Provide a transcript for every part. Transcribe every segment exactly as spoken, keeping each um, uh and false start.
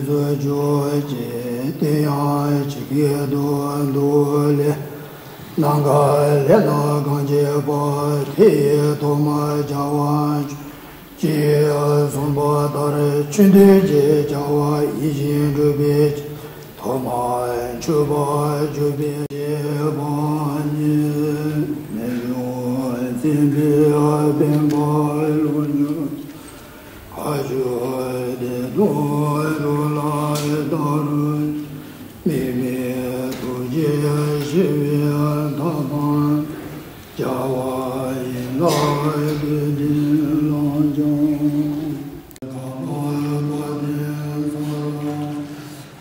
དུ་གྱུར་ཅིག། དེ་ཡང་ཇི་སྐད་དུ་འདུག་ལས། ནམ་མཁའ་ལས་ན་གང་སྐྱེས་པ། དེ་ཡི་ཐོག་མར་བྱ་བ་བཅུ། ཅེས་གསུངས་པ་ལྟར་ཆོས་འདུལ་གྱི་བྱ་བ་ཡིད་བཞིན་འགྲུབ་པའི་ཕྱིར། ཐོག་མར་མཆོད་པར་གྱུར་པའི་རྗེས་དཔག་ཉིད། མི་འགྱུར་བརྩོན་པའི་དཔལ་འབར་ལུགས་འགྱུར། མཁའ་སྤྱོད་བདེ་སྟོང་རོལ་པར་ལྟ་རུ། དམིགས་མེད་ཐུགས་རྗེས་ཞི་བའི་མཐའ་དང་། རྒྱལ་བ་ཡི་ལྷ་བདུད་འདུལ་ལམ་སྦྱངས།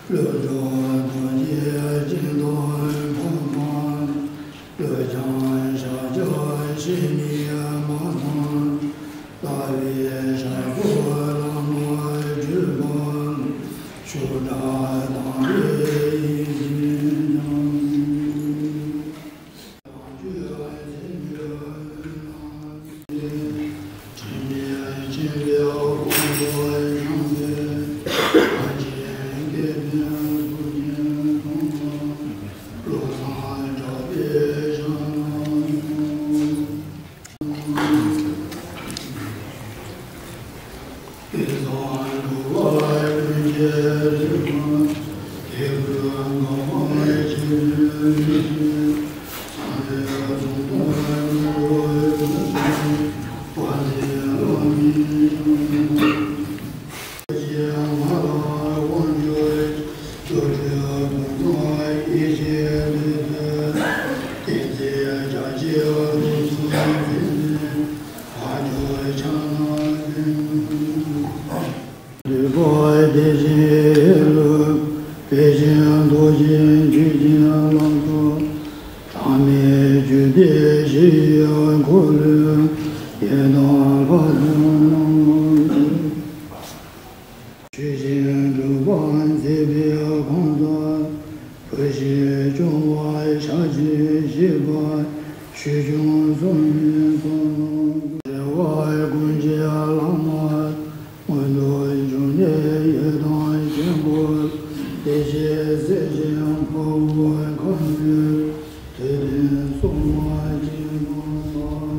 བློ་སྦྱོང་ཐུགས་རྗེའི་སྤྱན་སྟོབས་འཕགས་པ། བློ་སྦྱོང་ཕྱག་རྒྱ་བཤེས་གཉེན་མ་དང་། ལྟ་བའི་ཞབས་སོར་བླ་མ་བརྒྱུད་པ། ཤུགས་དྲག་དང་བའི་ཡིད་བཞིན་སྦྱངས། འདུས་པ་དེ་བཞིན་ཡིད་ལུས་དེ་བཞིན་རྡོ་རྗེ་འཇིག་རྟེན་ལ་སོགས། ཐ་མལ་རྒྱུད་སྡེ་བཞི་ཡི་འཁོར་ལོའི་ཡི་དམ་ལྷ་དང་སྣང་བ། ཆོས་བཞིན་སྒྲུབ་པ་མཛད་པའི་གང་ཟག། བུ་བཞིན་སྐྱོང་བ་ཞལ་གྱིས་བཞེས་པ། ཆོས་སྐྱོང་སྲུང་མའི་དཔལ། རྒྱལ་བ་ཀུན་གྱི་བླ་མ། མངོན་མཐོ་འབྱུང་གནས་ཡི་དམ་ཆོས་འཁོར། བདེ་གཤེགས་སྲས་བཅས་དཔའ་བོ་ཁམས་ཀྱི། དུས་མཐུན་སྲུང་མ་བཅས་པ་དང་།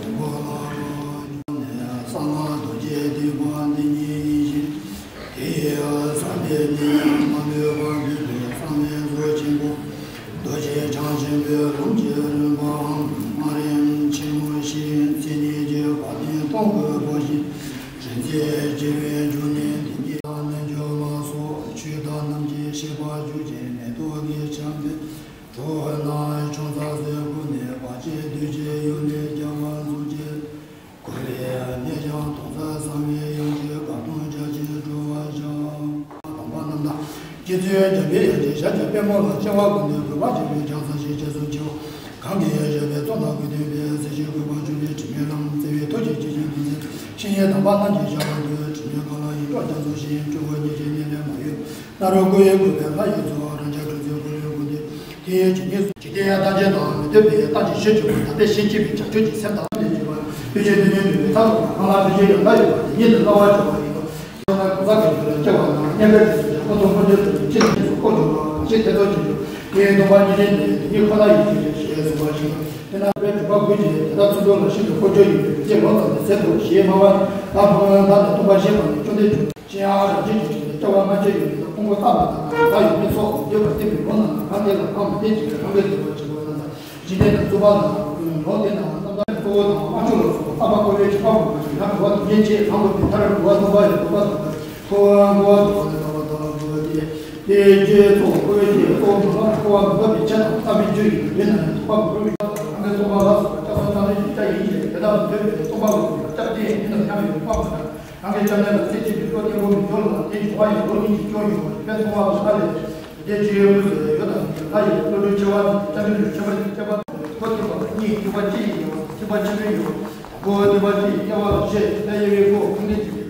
གསང་སྔགས་རྡོ་རྗེ་ཐེག་པ་འདི་ཉིད་ཡིན་ཞིང་། དེ་ཡི་ས་དེ་ནི་མ་ལུས་པ་འདུས་པའི་གསང་བའི་གཟུགས་ཆེན་པོ། རྡོ་རྗེ་འཆང་ཆེན་པོའི་ལུང་གིས་རིམ་པའམ། སྔགས་རིམ་ཆེན་མོ་བཞིའི་མཚན་ཉིད་ཀྱི་བ་དན་སྟོང་གིས་འབོད་ཅིང་། རིག་འཛིན་རྒྱལ་བའི་འབྱུང་གནས་འདི་ཉིད་ལ། རྣལ་འབྱོར་མ་སོགས་ཆོས་བདག་རྣམས་ཀྱིས་བཤད་པར་གྱུར་ཅིང་། མེ་ཏོག་གི་ཆར་འབེབས་གྲོ་བོའི་ནང་ཕྱོགས་མཚམས་སུ་བཀོད་ནས། བར་ཆད་བདུད་ཀྱི་གཡོ་ནད་རྒྱ་མཚོ་ཆེ། འཁོར་བའི་གནས་ཀྱང་སྟོང་གསལ་གསང་བའི་དབྱིངས་ཀྱི་དགའ་སྟོན་རྒྱ་ཆེར་སྒྲོལ་བར་བྱ། དམ་པ་རྣམས་དང་རྗེ་བཙུན་རྒྱལ་བའི་ཡང་ཅིན་ཞབས་ཀྱི་པདྨོ་ལ་སྤྱན་སྔར་བཀུར་ནས་གུས་པར་བྱས་པའི་ལྗགས་བཟང་ཞེས་རྗེས་སུ་མཆིའོ། གང་གིས་བཞེད་པའི་གཙུག་ན་ཀུན་མཁྱེན་པའི། སྲིད་ཞིའི་གུས་པར་གྱུར་པའི་དྲི་མེད་ལམ། བརྩེ་བའི་ཐུགས་ཀྱིས་ཇི་བཞིན་དུ་མཛད། བཤེས་གཉེན་དམ་པ་རྣམས་ཀྱིས་བྱ་བར་འདུད། དྲི་མེད་ཁ་ལ་ཡིད་འཕྲོག་རྒྱ་མཚོ་བཞིན། སྤྲུལ་སྐུ་ཉིད་ཀྱི་གཉེན་ལས་མ་གཡོས། ན་རོ་ཀུན་གཡོས་བཀོད་པའི་ལྷ་ཡི་གཙོ། རང་ཅག་གྲུ་འཛིན་འཁོར་ལོའི་སྐུ་འདི། དེ་ཡི་ཇི་སྙེད་སུ། འཇིག་རྟེན་ཐམས་ཅད་དང་མི་ལྡན་པའི་གཏམ་གྱི་བཤད་བརྗོད་པ། ད་ལྟའི་ཤེས་བགྱིས་པའི་བྱ་སྤྱོད་ཀྱི་སེམས་དང་ལྡན་པ། ཕན་ཆད་དོན་གཉེར་འགྲུབ་པའི་ཐབས་དང་། གང་ལ་ཕན་ཆད་ཡང་དག་ཡོད་པ་དེ་ཉིད་དུ་སླ་བར་འཇོག་པ་ཡིན་ནོ། གང་ལ་གང་ཟག་གི་དོན་ལ་སྐྱེ་བ་དང་། གཉེན་པོའི་དོན་ལ་ཁོ་ཚོ་ཕན་ཆད་དོན་ཅི་ནས་སུ་ལྐོག་གྱུར་པ། ཅི་ཐེ་ཚོམ་ཅི་འགྱུར། དེའི་སྟོང་པ་ཉིད་ལྡན་ཏེ། དེ་ཉིད་ཁོ་ན་ཡིན་ཞེས་གསུངས་པ་ཞིག་དེ་ན་པའི་གྲུབ་པ་ཀུན་གྱིས་དེ་དག་ཚུལ་ཁྲིམས་ལ་ཤིན་ཏུ་ལྐོག་གྱུར་ཡིན་པས། དེ་ལོག་ཙམ་དུ་ཟད་དོ་ཞེས་སྨྲ་བ་ནི། ད་ཕུང་བོའི་མཐའ་ནས་སྟོང་པ་ཞེས་པ་ནི་བཅོམ་ལྡན་འདས་ཀྱི། ཅི་ཡང་རང་བཞིན་གྱིས་བྱས་ནས་སྐྱེ་བ་སྔ་ཕྱི་ཡོད་མེད་དང་། ཕུང་པོ་རྟག་པ་དང་། གང་ཟག་ཡོད་མེད་སོགས་སུ་འདོད་པ་བསྟེན་པའི་ལུགས་རྣམས་ལ། གང་དེ་ལ་གང་མི་བསྟེན་ཅིང་། རང་གི་འདོད་པ་བྱེད་པོ་རྣམས་དང་། འཇིག་རྟེན་དུ་རྩོད་པ་དང་། ལུགས་དེ་རྣམས་རྣམ་ཐར་གཙོ་བོ་དང་། དབང་ཕྱུག་ལ་སོགས་པ་རྟག་པ་འཁོར་བའི་འཇིགས་པ་སྤངས་པ་ཡིན་ན། འགྲོ་བ་དོན་གཉེར་ཆེ། གང་དགོས་པའི་མཐར་འགྲོ་བ་སྟོང་པ་ཡི་འདོད་པ་དང་། འཁོར་བ་འཁོར་བ་དང་ནི་འདོད་པ་དང་། དེ་རྗེས་ཚོགས་འཁོར་བའི་རྗེས་ཚོགས་མི་སློབ་པར། འཁོར་བ་མི་འདོད་པའི་ཆ་དང་། རྟག་པའི་རྒྱུ་ཡིན་པའི་དོན་རྣམས་ནི། འདོད་པ་མི་འཁོར་བའི་ཆ་དང་། རང་གི་སྟོང་པ་ལ་སོགས་པ་སྐྱབས་སུ་བཏང་ནས་ཀྱང་ཡིན་ཞིང་། དེ་དག་མི་འདོད་པའི་སྟོང་པ་ལ་སོགས་པ་སྐྱབས་དེ་ཡང་ཡིན་ནམ་སྙམ་པའི་དཔག་པ་དང་། རང་གི་སྐྱབས་གནས་ལ་རྩེ་གཅིག་ཏུ་སྤྱོད་ལྡན་པོ་མི་འགྱུར་ལ། དེ་འབྱུང་བ་ཡང་རོ་གཉིས་ཀྱིས་སྐྱོང་ཡོང་བ་ཡིན་པས། མཐོང་བ་ལ་ལྟ་ལས། དེ་ཕྱིའི་དངོས་སུ་ཡོད་དམ་མེད་ཀྱང་། ལྷ་ཡི་བློ་གྲོས་ཆེ་བ་དང་། སྐྱབས་འགྲོའི་ཆོས་པ་ཁྱད་པར། ཁོ་ཐེག་པ་གཉིས། ཐེག་པ་གཅིག་ཡིན་ཡང་ཐེག་པ་ཆེན་པོའི་ཡོད། ཁོ་ཐེག་པ་གཅིག་ཡིན། དབྱེ་བ་ལ་བཤད་ཅིང་། ད་དབྱེ་བའི་སྐོར་ཁུངས་ལྡན་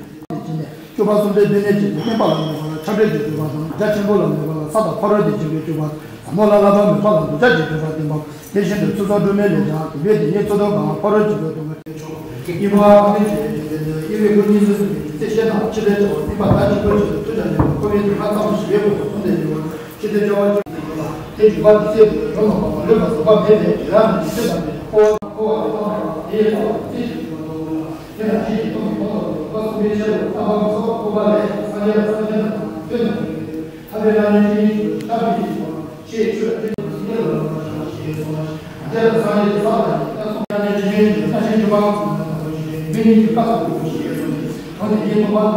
གྱི། སྤྱོད་པ་གསུམ་པའི་སྡེ་སྣོད་ཅན་གྱི། བསྟན་པ་ལ་མོས་པ་ལ་འཁྲབ་བྲལ་གྱི་སྤྱོད་པ་དང་། རྒྱ་ཆེན་པོ་ལ་མོས་པ་ལ་ས་དང་ཕ་རོལ་ཏུ་ཕྱིན་པའི་སྤྱོད་པ། ཟབ་མོ་ལ་བསླབ་པ་མོས་པ་ལ་འདོད་ཆགས་ཀྱི་སྤྱོད་པ་བསྟན་པ། དེ་བཞིན་དུ་ཚུལ་ཁྲིམས་སྒྲོལ་མའི་ལས་ཀྱང་། དེ་འདྲའི་དེ་ཉིད་ཚུལ་ཁྲིམས་གང་ཕ་རོལ་ཕྱིན་པའི་སྡོམ་པ་ཆོག་དབྱེ་བ་ཁུངས་ལྡན་གྱི་དེ་ནི་དབྱེ་བའི་སྐོར་གཉིས་སུ་གསུངས་པའི་ཚེ་ཤེས་དང་། ཕྱི་ལས་བྱ་བ་སེམས་པ་དག་ཅིང་ཁོ་ཆེད་དུ་ཐུགས་ཀྱང་ཉེ་བར་འཁོར་བའི་དུས་ལ་ཚང་བ་ཞི་བའི་དབང་དུ་སོང་སྟེ་ཡོད་པ། ཕྱི་དོན་སྐྱོ་བ་ཅིག་ཡོད་ལ། དེ་འཇུག་པ་དེ་སྲིད་དུ་ཡོང་ལ་མ་བ་ལོས་པ་བཟོད་པ་མེད་པས། དེ་རང་ནི་ཇི་སྲིད་དང་འཁོར་བ་འཁོར་བ་ལས་ཐར་བ་དེ་ཡི་ཐོག་ཏུ་རྩེ་གཅིག་ཏུ་མ་གཏོགས་ལ། དེ་ལ་ཅི་ཞིག་མཐོང་གི་མཐོང་ལ་འདོད་པ་གསུམ་པའི་ཆེད་དུ་རྣམ་པ་མི་གསུམ་འཁོར་བ་ལས་སངས་རྒྱས་ལ་སངས་རྒྱས་རྣམས་དང་ཐོས་རྣམས་ཀྱི་ཐར་པའི་བླ་མའི་བཤེས་གཉེན་ཞིག་ལ་ལྟ་བུའི་ཡིད་དང་ཤེས་ཆོས་ལ་ཐོས་དང་སེམས་ལ་ལོག་པར་བྱ་ཞེས་གསུངས་ལ། ང་བཅས་ལ་སངས་རྒྱས་ཀྱི་ས་དང་ཡི་ལྟ་སོགས་ཀྱང་ནས་ཇི་བཞིན་དུ་ལྟ་ཞིང་འཇུག་པའང་གསུངས་ནས་དང་པོ་ཞིག་མི་གཉིས་ཀྱི་བཀའ་སོགས་ཀྱི་ཞེས་གསུངས་ཏེ། གང་དེ་ཉིད་མཐོང་བ་དང་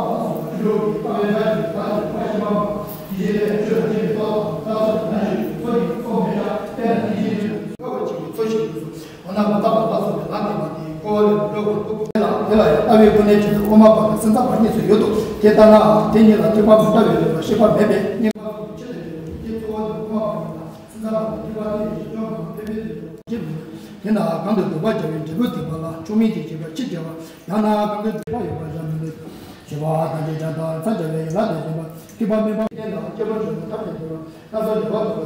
ཆོས་ཀྱི་ལྟ་བ་ལ་སོགས་པ་ཆོས་ལུགས་ཀྱི་ལྟ་བའི་མཐའ་ཀྱི་བདག་ཏུ་བཀའ་ཤེས་པ་མ་དེ་བཞིན་ལས་ཆོས་ལ་ཆེས་པའི་ཐོག་དང་ལྟ་སོགས་ཀྱི་ན་ཞིག་ཚོགས་ཀྱི་ཚོགས་མེད་ཀྱང་བསྟན་ལ་དེ་བཞིན་དུ་དགའ་བ་ཅིག་གི་ཚོགས་ཤིག་ཏུ། འོ་ན་མི་རྟག་པ་ལ་སོགས་པའི་ལམ་བསྟན་པ་དེ་འཁོར་བ་ལས་མི་སྒྲོལ་བར་འདུག་དེ་ལ་དེ་ལ་ཡང་ལྟ་བའི་ཀུན་ནས་ཆེད་དུ་དབུ་མ་པ་དང་སེམས་ཙམ་པ་གཉིས་སུ་ཡོད་དོ། དེ་ལྟ་ནའང་དེ་གཉིས་ལ་ཐེག་པ་མི་འདྲ་བའི་རིགས་ལ་ཤེས་པ་མེད་པས། གཉིས་པ་ཆེད་དུ་དེ་གཙོ་བོ་དེ་དབུ་མ་པ་གཉིས་དང་སེམས་ཙམ་པ་དང་ཐེག་པ་གཉིས་ཀྱི་ཞིབ་སྦྱོང་གང་ཕན་ཕན་ཚུན་དུ། དེ་ན་གང་དུ་འདོད་པ་བྱ་བའི་འབྲས་བུ་ཐེག་པ་ལ། ཆོག་མིན་གྱི་བྱེད་པ་ཕྱིར་བྱ་བ། ཡང་ན་གང་དུ་འདོད་པ་ཡོད་པར་བྱ་མི་ནུས། བྱེད་པ་དང་བྱེད་བྱ་དང་མཚམས་སྦྱར་བའི་ཡན་ལག་དང་ལྡན་པ། ཐེག་པ་དམན་པ་རྟེན་དང་སྐྱེས་བུ་འབྱུང་བའི་ཐབས་ཀྱིས་བསྟན་པ། སྣ་ཚོགས་འབྱོར་པ་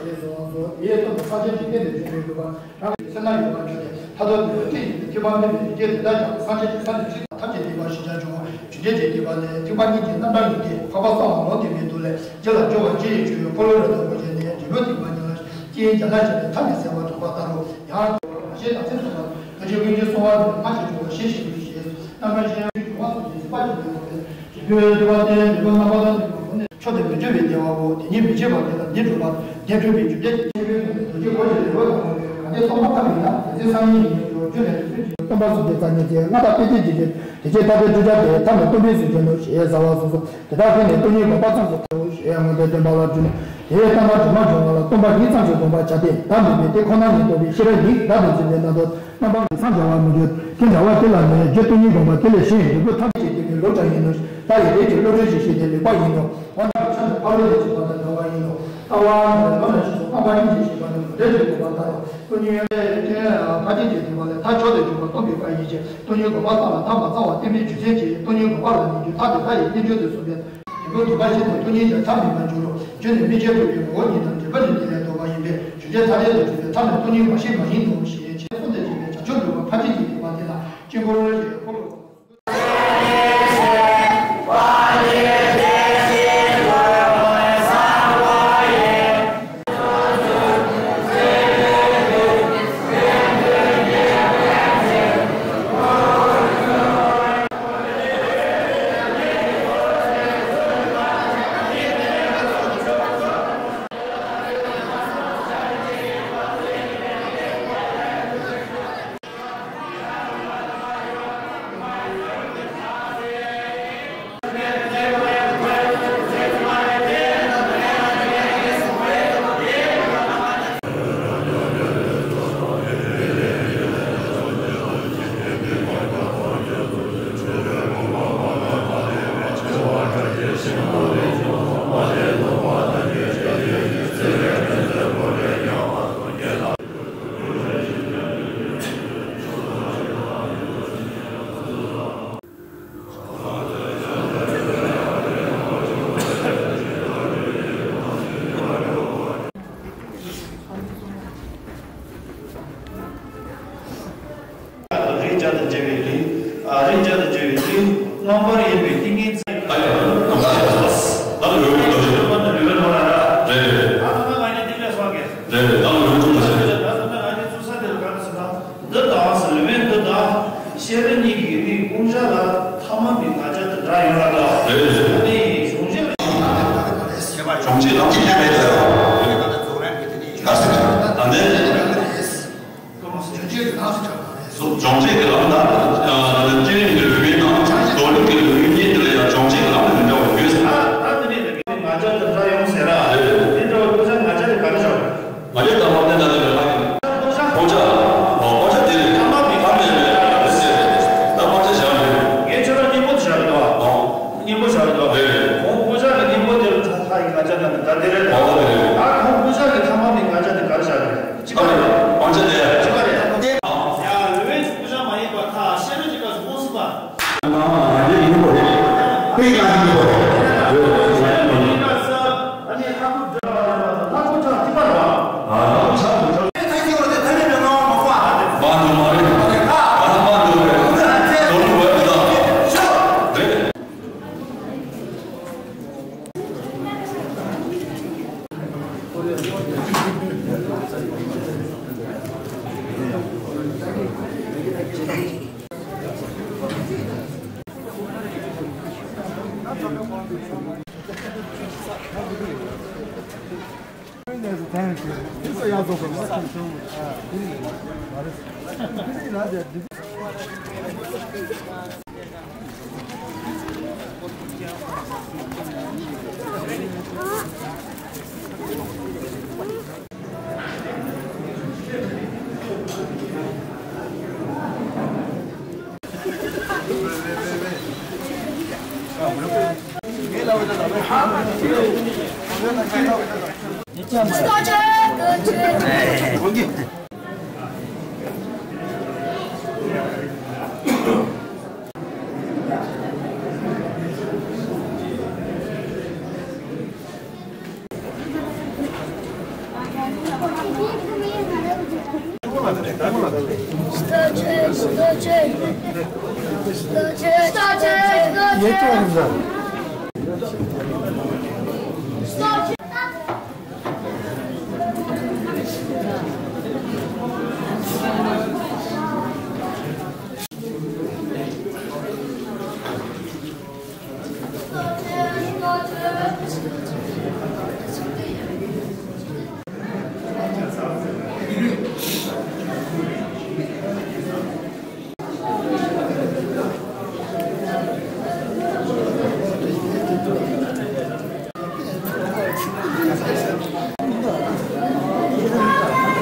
ཐོབ་པར་བྱེད་པ་ཞེས་གསུངས་སོ། དེའི་སྟོན་པ་སངས་རྒྱས་ཀྱི་བསྟན་པའི་འབྱུང་བའི་དགོས་པ། རང་གི་སེམས་ལ་ཡོད་པར་གྱུར་ཏེ། མཐར་ཐུག་དེ་ལ་ཅི་ཡིན་པའི་ཐེག་པ་དམན་པའི་རིགས་སྐྱེས་དེ་དག་ཀྱང་། སངས་རྒྱས་ཀྱི་ས་ནི་ཇི་ལྟར་ཐམས་ཅད་བསྟན་པ་ཞེས་བྱ་འབྱུང་བ། རྒྱུ་འབྲས་ཀྱི་སྡིག་པ་ལས། ཐེག་པ་གཉིས་ཀྱི་རྣམ་གྲངས་ཡིན་ཏེ། འཕགས་པ་གསུམ་ལ་ལུང་བསྟན་པའི་མདོ་ལས། རྒྱུ་ལ་སྦྱོར་བ་རྒྱུ་ཡི་ཆོས་ཡོད་འཁོར་ལོ་རབ་ཏུ་བསྐོར་བྱས་ནས། འབྲས་བུ་ཐེག་པ་ཉིད་ལ་རྐྱེན་བྱ་ལ་བྱེད་པའི་མཐའ་ནི་གསལ་བར་གྲགས་པ་ལྟར་རོ། ཡང་། ཞེས་དང་སེམས་སུ་བ། ཐུགས་རྗེ་ཀུན་གྱིས་གསོལ་བ་འདེབས། སྔར་བྱས་འགྱུར་བ་ཞེས་བཞིན་དུ་ཞེས་སོ། རྣམ་པར་ཤེས་ཡོན་གྱི་འབྱུང་བ་སོགས་ཀྱི་ཟིན་པ་ཞིག་ཡོད་པས། རྒྱལ་པོའི་སྤྲུལ་པ་སྟེ་འབྲས་བུ་རྣམ་པ་དང་ལྡན་པ་ངོ་ནས་མཆོག་ཏུ་མི་འགྱུར་བའི་བདེ་བའོ། དེ་ཉིད་མི་བྱེད་པ་དེ་ལ་འདི་སྒྲུབ་པ། དེ་སྒྲུབ་པའི་རྒྱུ་འབྲས་ཀྱི་ཆེ་བའི་དོན་དུ་རྡོ་རྗེ་གོ་ཆེན་རི་བོ་དང་འོག་གི་ག་དེ་སྟོང་པ་ཐམས་ཅད་ཡིན་ན། དེ་ཚེ་སང་ཉིན་ཉིད་དུ་རྒྱུ་ནས་དུས་ཚོད་ཀྱི་སྟོན་པ་གསུམ་གྱི་རྩ་བརྙེས་ཚེ་སྔ་རྟགས་དཔེ་བྱད་ཀྱི་ཕྱིར། དེ་ཕྱིར་ཐར་པའི་བརྗོད་བྱ་དེ་ཐར་མེད་སྟོང་པའི་གཟུགས་ཅན་ནོ་ཞེས་བྱ་བ་གསུངས་སོ། དེ་དག་གིས་ནི་སྟོང་ཉིད་དགོངས་པ་ཙམ་དུ་ཐལ་ཞེས་ངོས་འདི་སྟོན་པ་ལ་སྤྲུལ་ནས། དེའི་ལྟ་ན་སྒྲོན་མ་སྦྱོང་བ་ལ། སྟོང་པ་ཉིད་ཙམ་ཞིག་དགོངས་པར་བྱ་སྟེ། བདག་མེད་པའི་དེ་ཁོ་ན་ཉིད་རྟོགས་པའི་ཤེས་རབ་ཉིད་བདག་ཏུ་འཛིན་པའི་རྣམ་རྟོག་རྣམ་པ་མཚམས་སྦྱར་བར་མི་འགྱུར། དེ་འདྲ་བ་དེ་ལ་ནི་རྒྱུ་སྟོང་ཉིད་དགོངས་པ་དེ་ལས་གཞན་འབྲས་བུ་ཐམས་ཅད་ཀྱི་དེ་ལོག་བྱ་ཡིན་ནོ། ལྟ་ཡི་ལས་ཀྱི་བློ་གྲོས་ཤིག་ཤེས་ཏེ་ལེགས་པ་ཡིན་ནོ། འོ་ན་ཕྱག་ཏུ་ཕ་རོལ་ཏུ་ཕྱིན་པ་དང་འདྲ་བ་ཡིན་ནོ། ལྟ་བ་ནི་ལམ་ལ་ཞུགས་སོ། རྣམ་པ་གཉིས་ཀྱིས་ཤེས་པ་ནི་འབྲས་བུ་དགོངས་པ་ལྟར་རོ། སྟོང་ཉིད་ཀྱི་ཕ་རྒྱུད་ཀྱི་སྡིག་པ་ལས་མཐར་མཆོག་ཏུ་འཇུག་པ་སྟོན་པའི་བཀའ་ཡིན་ཞིང་། སྟོང་ཉིད་དགོངས་པ་ཙམ་ལ་ཐག་མ་ཚང་བར་བསྟན་པའི་རྒྱུ་མཚན་གྱིས། སྟོང་ཉིད་དགོངས་པ་ལ་ནི་རྒྱུ་ཐ་དད་ལྟ་ཡི་རྣལ་འབྱོར་དུ་གསུངས་པས། འབྲས་བུ་དགོངས་པ་བཞིན་དུ་སྟོང་ཉིད་ཀྱང་ཐ་མལ་པར་འགྱུར་རོ། རྒྱུ་ནི་དམིགས་བྱས་གྲུབ་པའི་ངོ་བོ་ཉིད་དང་། འབྲས་བུ་ནི་དེ་ལས་ལྡོག་པ་ཡིན་པས། རྒྱུ་འབྲས་ཐ་དད་དུ་གྲུབ་པའི་ཐ་མལ་སྟོང་ཉིད་མ་ཞིག་མ་ཡིན་ནོ་ཞེས་ཆེས་གསུངས་ཏེ་བྱས་པའི་བྱང་ཆུབ་སྒྲུབ་པ་ཕར་ཕྱིན་གྱི་སྡིག་པ་དེ་ལ་དཀྱིལ་འཁོར་ཞེས་འཁོར་ལོ། སྦྱོང་བྱེད་ལམ་དུ་སླེབས་པའི་དོན་ལ། ད་ལྟའི་སྦྱོང་བྱེད་ཀྱི་ལམ་ལ་སྤྱི་ཡོངས་ཀྱི་ལུགས་ཡིན་ནམ་རྡོར་གླིང་གི་ལུགས་ཡིན་གཉིས་དེ་ལ་ཡང་སྦྱོང་བྱེད་ཀྱི་ལམ་ལ་མི་འདྲ་བ་ཡོད་ཟེར། ད་ད་དེ་ནས་ང་ཅག་དེ་འདྲ་ཡོང་ཟེར་ར། དེ་འདྲ་བ་སྐུ་ཚེ་ང་ཅག་གི་ག་རེ་བྱ་བ། ང་ཚོའི་ལྟ་བ་བསྟན་དང་ལྟ་བའི་ལྷ་ཡིན། སྤང་བྱ། སྤང་བྱ་དེ་རེད། ཐ་མལ་པའི་ཐ་མལ་པའི་ལྟ་བ་བྱས་ནས་ད་སྤང་བྱ་བཞག་རེད། ངས་ཁྱོད་རང་སྙིང་པོ་དེ་བཞག་རེད་དོ། སྙིང་པོ་བཞག་རེད་དོ། རེད། ཁོང་སྤང་བྱ་གི་སྙིང་པོ་དེ་ལ་ད་ལྷ་ཡི་ང་ཅག་ལ་ད་དེ་རེད་དོ། ད་ཁོང་སྤང་བྱ་གི་ཐ་མལ་པའི་ང་ཅག་དེ་ག་རེ་བཞག་རེད། གཅིག་པ་རེད། སྤང་བྱ་དེ། གཅིག་པ་རེད། ཡ་ལུས་པའི་སྤང་བྱ་མ་ཡིན་པ་ཐ་ཤེས་རབ་ཀྱི་སྐབས་སུ་མངོན་སུམ་པ། བྲིས་སོང་། ད་བྲིས་སོང་།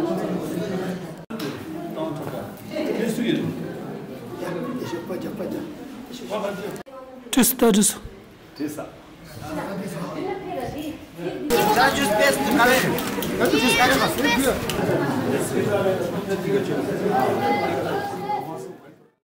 བྲིས་སོང་།